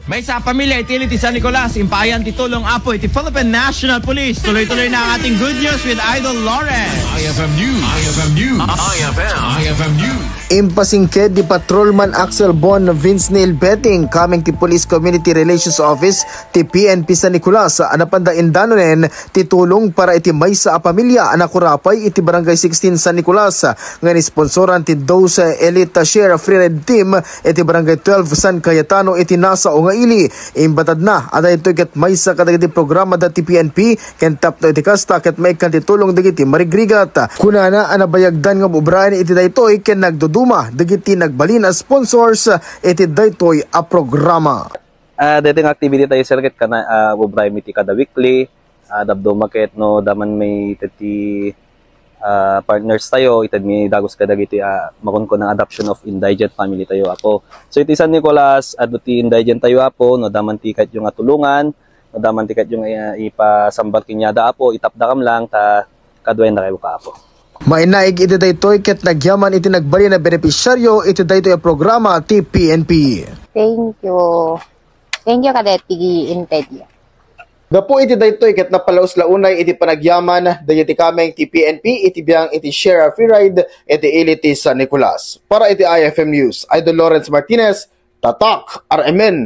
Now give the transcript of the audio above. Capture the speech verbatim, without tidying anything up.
Maysa a pamilya iti ili ti San Nicolas, impaayan ti tulong, Apo, iti Philippine National Police. Tuloy-tuloy na ang ating good news with Idol Lawrence. I F M News. I F M News. I F M. I F M News. Impasingked di Patrolman Axel Bon Vince Neil Betting kameng ti Police Community Relations Office ti P N P San Nicolas a napanda indanonen ti tulong para iti maysa a pamilya a nakurapay iti Barangay sixteen San Nicolas nga inisponsoran ti Dose Elite Share Free Ride Team iti Barangay twelve San Cayetano iti nasao nga ili. Imbatadna a daytoy ket maysa kadagiti programa da ti P N P ken tapno iti kasta ket maikkan ti tulong dagiti marigrigat. Kunana a nabayagdan nga ubraen iti daytoy ken nagduduma dagiti nagbalin a sponsors iti daytoy a programa. Ah, daytoy nga activity tayo, sir, ket kana, ah, ubraem iti kada weekly. Ah, dabduma ket no daman may iti, ah, partners tayo, ited mi dagus kadagiti, ah, makunkuna nga adoption of indigent family tayo, Apo. So, iti San Nicolas, adu ti indigent tayo, Apo, no daman ti kayatyo nga tulungan, no daman ti kayatyo nga, ah, ipasambal kaniada, Apo, itapdakam lang, ta kaduayen da kayo ka, Apo. Mainaig iti daytoy ket nagyaman iti nagbalin a benepisyaryo iti daytoy a programa ti P N P. Thank you. Thank you kadeti inted. Gapu iti daytoy ket napalausla unay iti panagyaman dagiti kameng ti P N P iti biang iti Share a Free Ride iti ili ti San Nicolas. Para iti I F M News, Idol Lawrence Martinez, Tatak, R M N.